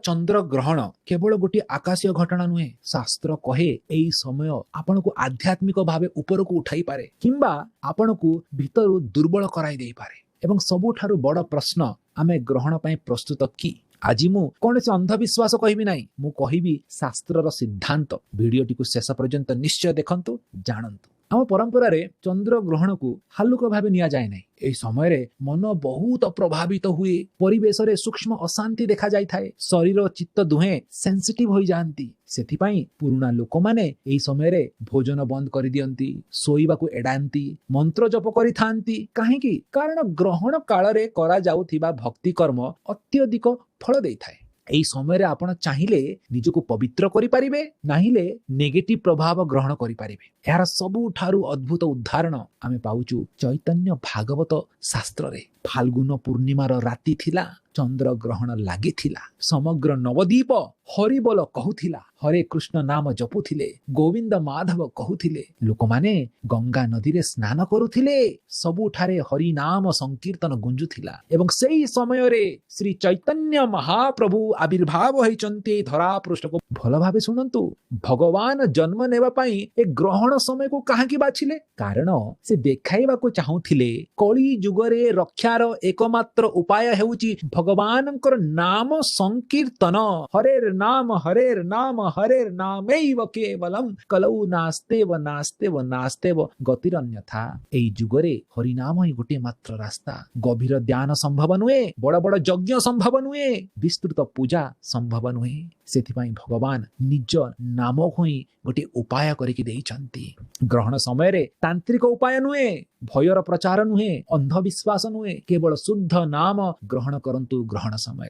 ଚନ୍ଦ୍ର ଗ୍ରହଣ କେବଳ ଗୋଟିଏ ଆକାଶୀୟ ଘଟଣା ନୁହେଁ। ଶାସ୍ତ୍ର କହେ, ଏଇ ସମୟ ଆପଣଙ୍କୁ ଆଧ୍ୟାତ୍ମିକ ଭାବେ ଉପରକୁ ଉଠାଇପାରେ କିମ୍ବା ଆପଣଙ୍କୁ ଭିତରୁ ଦୁର୍ବଳ କରାଇ ଦେଇପାରେ। ଏବଂ ସବୁଠାରୁ ବଡ଼ ପ୍ରଶ୍ନ, ଆମେ ଗ୍ରହଣ ପାଇଁ ପ୍ରସ୍ତୁତ କି? ଆଜି ମୁଁ କୌଣସି ଅନ୍ଧବିଶ୍ୱାସ କହିବି ନାହିଁ, ମୁଁ କହିବି ଶାସ୍ତ୍ରର ସିଦ୍ଧାନ୍ତ। ଭିଡ଼ିଓଟିକୁ ଶେଷ ପର୍ଯ୍ୟନ୍ତ ନିଶ୍ଚୟ ଦେଖନ୍ତୁ, ଜାଣନ୍ତୁ। ଆମ ପରମ୍ପରାରେ ଚନ୍ଦ୍ର ଗ୍ରହଣକୁ ହାଲୁକା ଭାବେ ନିଆଯାଏ ନାହିଁ। ଏହି ସମୟରେ ମନ ବହୁତ ପ୍ରଭାବିତ ହୁଏ, ପରିବେଶରେ ସୂକ୍ଷ୍ମ ଅଶାନ୍ତି ଦେଖାଯାଇଥାଏ, ଶରୀର ଚିତ୍ତ ଦୁହେଁ ସେନ୍ସିଟିଭ ହୋଇଯାଆନ୍ତି। ସେଥିପାଇଁ ପୁରୁଣା ଲୋକମାନେ ଏହି ସମୟରେ ଭୋଜନ ବନ୍ଦ କରିଦିଅନ୍ତି, ଶୋଇବାକୁ ଏଡାନ୍ତି, ମନ୍ତ୍ର ଜପ କରିଥାନ୍ତି। କାହିଁକି? କାରଣ ଗ୍ରହଣ କାଳରେ କରାଯାଉଥିବା ଭକ୍ତି କର୍ମ ଅତ୍ୟଧିକ ଫଳ ଦେଇଥାଏ। ଏହି ସମୟରେ ଆପଣ ଚାହିଁଲେ ନିଜକୁ ପବିତ୍ର କରିପାରିବେ, ନାହିଁଲେ ନେଗେଟିଭ ପ୍ରଭାବ ଗ୍ରହଣ କରିପାରିବେ। ଏହାର ସବୁଠାରୁ ଅଦ୍ଭୁତ ଉଦାହରଣ ଆମେ ପାଉଛୁ ଚୈତନ୍ୟ ଭାଗବତ ଶାସ୍ତ୍ରରେ। ଫାଲ୍ଗୁନ ପୂର୍ଣ୍ଣିମାର ରାତି ଥିଲା, ଚନ୍ଦ୍ର ଗ୍ରହଣ ଲାଗିଥିଲା, ସମଗ୍ର ନବଦ୍ୱୀପ ହରିବୋଲ କହୁଥିଲା, ହରେ କୃଷ୍ଣ ନାମ ଜପୁଥିଲେ, ଗୋବିନ୍ଦ ମାଧବ କହୁଥିଲେ, ଲୋକମାନେ ଗଙ୍ଗା ନଦୀରେ ସ୍ନାନ କରୁଥିଲେ, ସବୁଠାରେ ହରି ନାମ ସଂକୀର୍ତ୍ତନ ଗୁଞ୍ଜୁଥିଲା। ଏବଂ ସେଇ ସମୟରେ ଶ୍ରୀ ଚୈତନ୍ୟ ମହାପ୍ରଭୁ ଆବିର୍ଭାବ ହେଇଛନ୍ତି ଧରା ପୃଷ୍ଠକୁ। ଭଲ ଭାବେ ଶୁଣନ୍ତୁ, ଭଗବାନ ଜନ୍ମ ନେବା ପାଇଁ ଏ ଗ୍ରହଣ ସମୟକୁ କାହିଁକି ବାଛିଲେ? କାରଣ ସେ ଦେଖାଇବାକୁ ଚାହୁଁଥିଲେ କଳି ଯୁଗରେ ରକ୍ଷାର ଏକମାତ୍ର ଉପାୟ ହେଉଛି ଭଗବାନଙ୍କର ନାମ ସଂକୀର୍ତ୍ତନ। ହରେର ନାମ ହରେର ନାମ ହରେର ନାମୈବ କେବଲମ କଲୌ ନାସ୍ତେବ ନାସ୍ତେବ ନାସ୍ତେବ ଗତିରନ୍ୟଥା। ଏଇ ଯୁଗରେ ହରିନାମ ହିଁ ଗୋଟିଏ ମାତ୍ର ରାସ୍ତା। ଗଭୀର ଧ୍ୟାନ ସମ୍ଭବ ନୁହେଁ, ବଡ ବଡ ଯଜ୍ଞ ସମ୍ଭବ ନୁହେଁ, ବିସ୍ତୃତ ପୂଜା ସମ୍ଭବ ନୁହେଁ। ସେଥିପାଇଁ ଭଗବାନ ନିଜ ନାମକୁ ହିଁ ଗୋଟିଏ ଉପାୟ କରିକି ଦେଇଛନ୍ତି। ଗ୍ରହଣ ସମୟରେ ତାନ୍ତ୍ରିକ ଉପାୟ ନୁହେଁ, ଭୟର ପ୍ରଚାର ନୁହେଁ, ଅନ୍ଧବିଶ୍ୱାସ ନୁହେଁ, କେବଳ ଶୁଦ୍ଧ ନାମ ଗ୍ରହଣ କରନ୍ତୁ ଗ୍ରହଣ ସମୟରେ।